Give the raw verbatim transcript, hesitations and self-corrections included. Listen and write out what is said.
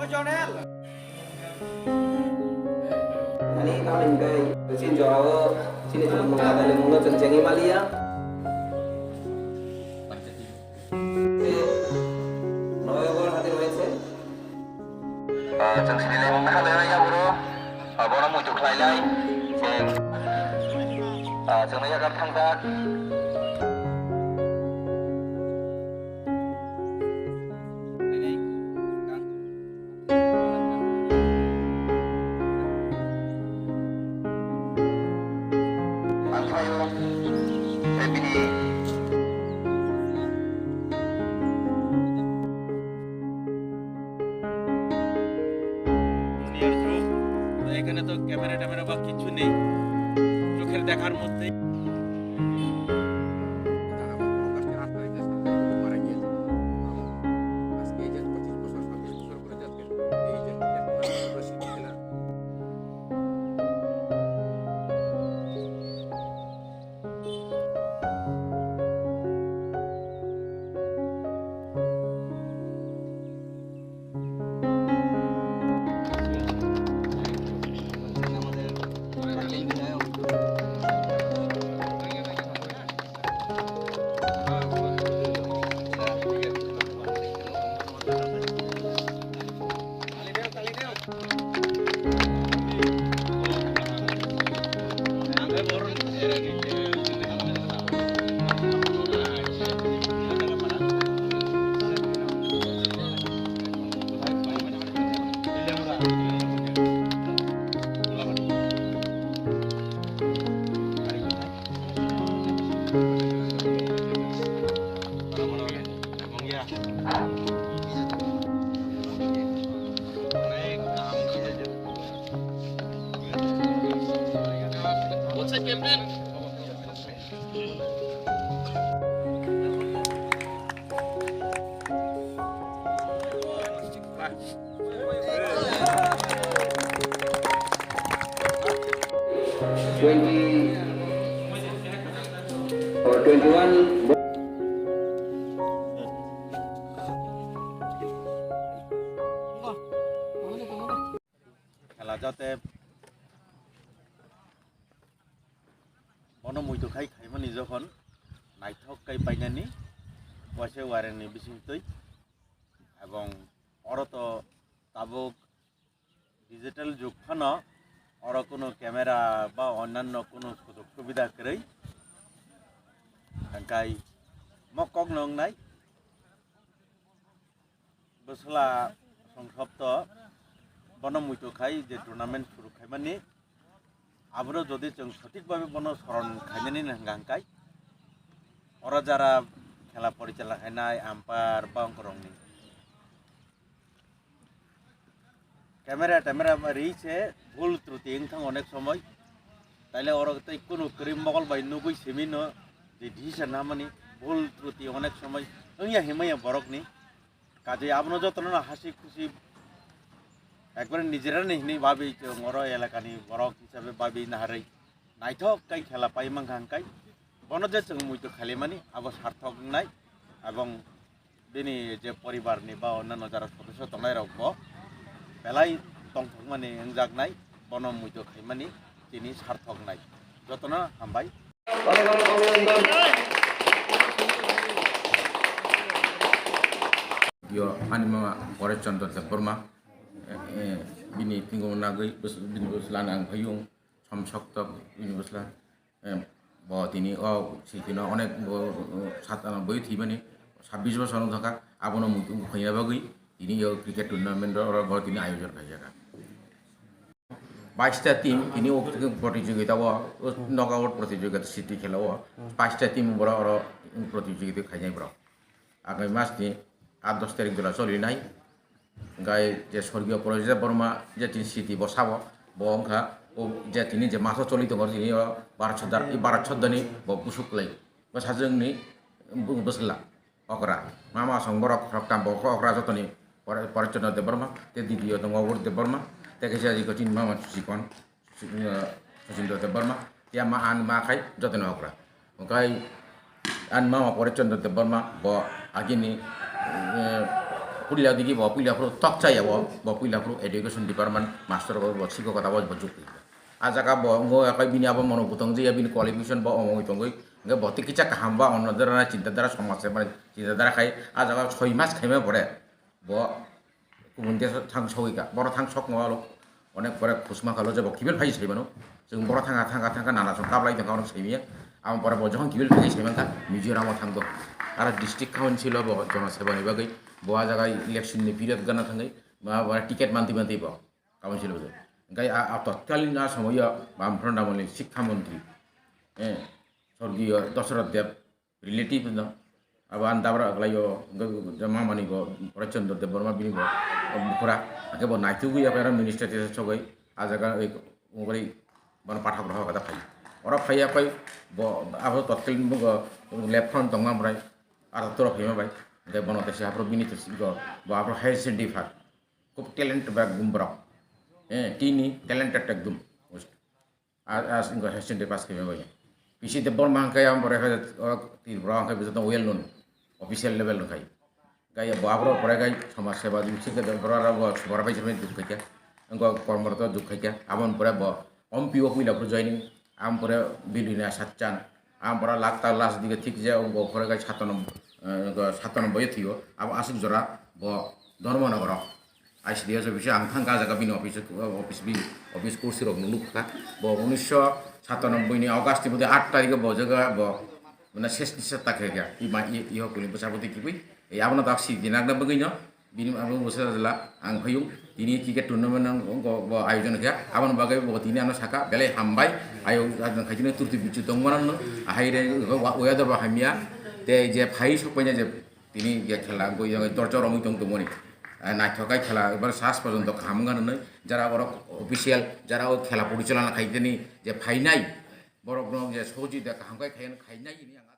Ani kami kai chini jorao chini chini mangkadali mungno chengchengwi maliya. Noyobor hati royese. Ah, chwng sini lai mungkha lai ya bro. Ah, bono muitu khlai lai. Chwng, ah, chwng nai yakan thang tak. Ang phaio, tei bini দুনিয়ার চোখ, তো এখানে তো ক্যামেরা ট্যামেরা বা কিচ্ছু নেই, চোখের দেখার মধ্যে। Twenty or twenty-one. Khela jate bono muitu khai khaimani jokhon naithok kai painani waisa warengni bisingtwi, ebong oro to tabuk digital jug phano oro kuno camera ba onnanno kuno sujog subida kwrwi, hwnkhai mo kok no wngnai. Bwsla songkhop to bono muitu khai je tournament suru khaimani, abono jodi chwng sothik babe bono soron khainani hwnka hwnkhe oro jara khela porichalna khainai umpire ba ongkorokni camera temera ri se bhul truti wngthang onek somoi, taile oro tei kunu kwrwi mokol bai nugwi simi no je decision namani bhul truti onek somoi wngya himaya borokni. Kaje abono jotono no hasi khusi ekbare nijera ni hinwi babi chwng oro elakani borok hisabe babi naharwi naithok kai khela pai mankha hwnkhai bono je chwng muitu khalimani abo sarthok wngnai, ebong bini je poribar ni ba onnanno jara sodosyo tongnai rok bo belai tongthokmani wngjaknai, bono muitu khaimani tini sarthoknai. Jotono hambai. Yo, ani mama Paresh Chandra Debbarma, eh, eh, bini tingkung nagwi bus-, bini bwsla ang phayung, som soktok bini bwsla, eh, bo tini o sikino onek bo, eh, sat, eh, boi thwimani sabbish bosor wng thangkha, abono muitu wng khaina bagwi tini yo cricket tournament oro bo tini ayojon khaijak. Baista team tini o protijogita o, o knockout protijogita city khela o, baista team borok oro protijogita khainai borok. Agai mas ni aat dos tarik jora choli nai. Gai je sorgiyo Proyojit Debbarma je tini city bo sabo, bo wngkha o je tini je maso choli tongo tini o Bharat Sardar, i Bharat Sardar ni bo busuk lai. Bwsajwk ni bu-, bwsla. Okra. Mama song borok khoroktham bo okra jotoni Pare-, Paresh Chandra Debbarma, tei didiyo tongo Obor Debbarma, tei kaisa ri kochini mama chikon, eh, Sachindra Debbarma, tei ma ani ma khai jotoni okra. Okai ani mama Paresh Chandra Debbarma bo agini, eh, Puila digi bo puila phuru tok chaya bo, bo puila phuru education department master bo, bo sikho kota bo, bo jukti. A jaga bo ngo akai bini abo mono butong je bini qualification bo omoi tongoi. Nge bo tikisa kaham ba onno dara chinta dara somaj se mane chinta dara khai a jaga soi mas khaima pore bo kubun desh thang sogoi ka. Boro thang sok ma lo. Onek pore khusma khalo je bo kibil phai sai mano. Chwng boro thanga thanga thanga nana song kablai thangka onek sai miya. Amo pore bo jokhon kibil phai sai manka Mizoram o thangdo. Aro district council o bo jona seba ni bagwi bo a jaga election ni period gana thangwi ma bo ticket manti manti bo council o. Hingkai a, a totkalin a somoyo Bamfront amolni sikha montri, eh, sorgiyo Dosoroth Deb relative no. Abo ani dabra aglai o, hingke jama mani bo, Purachandra Debbarma bini bo, o bukhura. Hingke bo naitugwi ya, minister tesa sogwi, a jaga, oi, ungori, bono pathak roha kada phai. Oro phai ya phai, bo, abo totkalin bo, left front tongma bwrai, aro toro phaima bai. Hingke bono tesa hapro bini tesa go, bo abo higher secondary phar. Khub talent ba gum borok. Eh, tini talented ekdum. A, a, singko higher secondary pass khaima bai. P C Debbarma hingke ang pore khe, o, Tripura hingke bijoto well known, official level hingkai. Hingke bo abro pore khe somaj seba di singke Debbarma rok bo sobara bai jemai duk khaikha. Hingke kormo rok duk khaikha. Aboni pore bo M P o puila pore joining. Aboni pore Bilina Satchan. Aboni pore lakh ta last dige thik je bo pore khe satanom, eh, satanom bai thio. Abo aswk jora bo Dharmanagar o. I C D S office ang thang ka jaga bini office, office bi, office kursi rok nukha. Bo unisho satanobboi ni August ni bodoi aat tarikh o bo jaga bo mane ses ni setta khe kha. I ma i, i hokuli bwsa bwtwi kibui. Ei abono tak si dinak na bagwi no. Bini abo bwsa jala ang phayung. Tini cricket tournament ang bo, bo ayojon kha. Aboni bagwi bo tini ano saka belai hambai. Ayo adan khaitini turti bichu tong manang no. Ahai re wa, wa da ba hamya. Te je phai sok paina je Tini je khela wngkha, yang torchor wngwi tong tongmani. Eh, naithok khe khela, ebar sas porjonto kaham wngkha nwnwi. Jara borok official, jara o khela porichalona khaitani je phainai, borok no je sohojogita kaham khe khaina khainai hwnwi ang